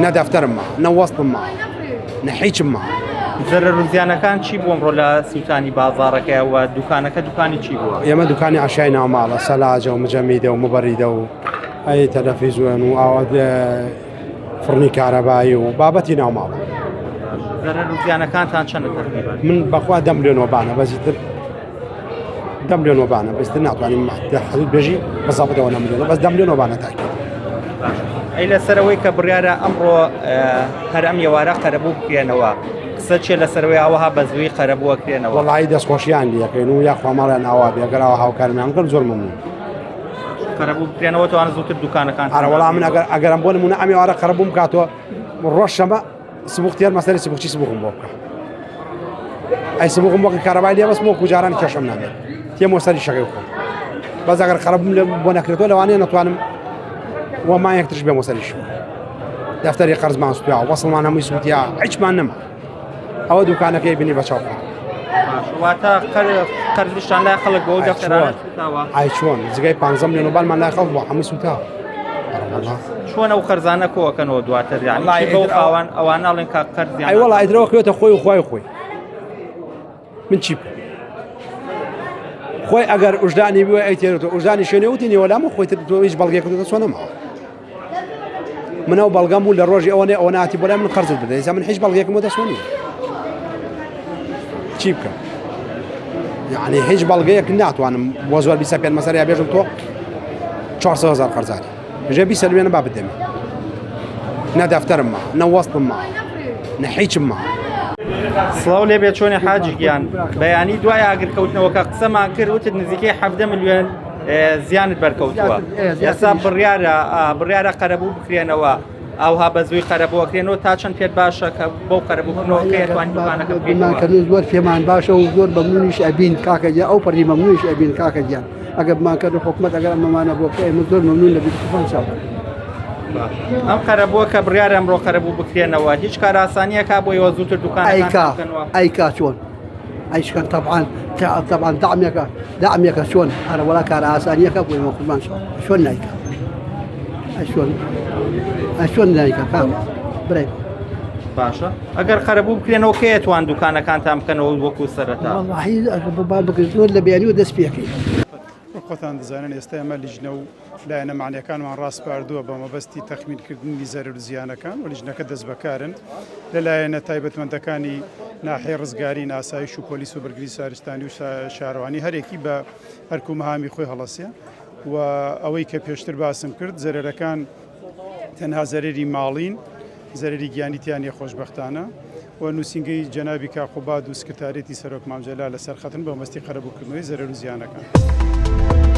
نە دەفتەرم ما نە وەستم ما نە هیچم ما. زەرەر و زیانەکان چی بوو ئەمڕۆ لە سووتانی بازاڕەکە و دوکانەکە دوکانی چی بووە؟ ئێمە دوکانی عشای ناوماڵە سەلاجە و مجەمیدە و مبەریدە و ئەی تەلەفیزیۆن و ئاوا فڕنی کارەبایی و بابەتی ناوماڵە. زەرەر و زیانەکانتان چەندە تەقریبەن؟ من بەخوا دە ملیۆن وەبانە بەزیتر دە ملیۆن وەبانە بەستر ناتوانین حدود بێژی بەزابتەوە نە ملیۆن بەس دە ملیۆن وەبانە تاکید. ئەی لەسەرەوەی کە بڕیارە ئەمڕۆ هەر ئەم ئێوارە قەرەبوو بکرێنەوە قسە چیە لەسەرەوەی ئەوها بە زووی قەرەبووە کرێنەوە وەڵی دەستخۆشیان لەکەین و یاخوا ماڵیان ئاوا بێ گەر ئەوە هاوکارمان بکەن زۆر مەمنون. قەرەبوو بکرێنەوە توان زووتر دوکانەکان ئەرە وەڵا من ئەگەر ئەگەرم بۆ نمونە ئەم ئێوارە قەرەبووم کاتەوە ڕۆژ شەمە سبوخ تێر مەسەری سبوخچی سبوخم بۆ بکە ئەی سبوخم بۆ کارەبای لێ بەس وەکو جاران کێشەم نابێت تێمەوە سەری شەکەی خۆم بەس ئەگەر قەرەبووم لێ بۆ نەکرێتەوە لەوانەیە نەتوانم وە مایەکترش بێمە سەری شوێن دەفتەری قەرزمان سوتیا وەسڵمان هەمووی سووتیا هیچمان نەما ئەوە دوکانەکەی بنی بە چاو واتە قەرزشتان لای خەڵک بۆ دەفتەرانە سوتاوە ئای چۆن جگای 15 میلیۆن و بالمان لای خەڵک بوو هەمووی سوتا چۆن ئەو قەرزانە کۆکەنەوە دواتر یعنی بەو خاوەن ئەوان ئەڵێن کە قەرزیان ئەی وەڵا ئیدرەوە کوێتە خۆی و خوای خۆی من چی بکەم خۆی ئەگەر وژدانی بووە ئەی تێرێتەوە وژدانی شوێنێ وتی نیوەلام و خۆی تر تۆ هیچ بەڵگەیەک دەست نەماوە من ئەو بەڵگەم بوو لە ڕۆژی ئەوەنێ ئەوە ناتی بۆ لای من قەرزت بدە ئێستا من هیچ بەڵگەیەکم بۆ دەست نییە چی بکەم یعنی هیچ بەڵگەیەک ناتوانم بۆ زۆر بیسە پێن مەسەر یا بێژم تۆ 400 هزار قەرزاری ژێ بیسەلمێنە با بدەمێ نە دەفتەرم ما نە وەستم ما نە هیچم ما. سڵاو لێ بێ چۆنی حاجی گیان بەیانی دوای ئاگرکەوتنەوەکە قسەمان کرد وتت نزیکەی حەڤدە ملیۆن زیانت بەرکەوتووە ئێستا بڕیارە بڕیارە قەرەبوو بکرێنەوە ئەوها بە زووی قەرەبووەکرێنەوە تا چەند پێت باشە کە بەو قەرەبووکردنەوەکەی توانی دوکانەکە بکەیتەوە؟ زۆر پێمان باشە و زۆر مەمنونیش ئەبین کاکە گیان ئەو پەڕی مەمنونیش ئەبین کاکە گیان ئەگەر بمانکەن و حکومەت ئەگەر ئەمەمانە بۆ بکە ئێمە زۆر مەمنون دەبین قوربان چاو. ئەم قەرەبووە کە بڕیارە ئەمڕۆ قەرەبوو بکرێنەوە هیچ کارئاسانیەکە بۆ ئێوە زووتر دوکانەکان ئەیکا بکەنەوە؟ ئەیکا چۆن ئەیشکەن تەبعان تەبعان دەعمێکە دەعمێکە چۆن ئەرە وەڵا کار ئاسانیەکە بۆ ئێمە قوربان چاو چۆن نایکا ئەی چۆن ئەی چۆن نایکا کاکە برای باشە ئەگەر قەرەبوو بکرێنەوە کێ توان دوکانەکانتان بکەنەوە وەکو سەرەتا؟ وەڵاهی ئەگەر بۆ با بکرێت زۆر لە بەیانیوە دەست پێکەین. وەک خۆتان دەزانن ئێستا ئێمە لیژنە و لایەنە مەعنیەکانمان ڕاسپاردووە بە مەبەستی تەخمینکردنی زەرەر و زیانەکان و لیژنەکە دەستبەکارن لە لایەنە تایبەتمەندەکانی ناحیەی ڕزگاری، ئاسایش و پۆلیس و بەرگری شارستانی و شارەوانی هەرێکی بە ئەرک و مەهامی خۆی هەڵەسێ و ئەوەی کە پێشتر باسم کرد زەرەرەکان تەنها زەرەری ماڵین زەرەری گیانی تیا نیە خۆشبەختانە و نووسینگەی جەنابی کاک قوباد و سکرتاریەتی سەرۆک مام جەلال لەسەر خەتن بە مەبەستی قەرەبووکردنەوەی زەرەر و زیانەکان.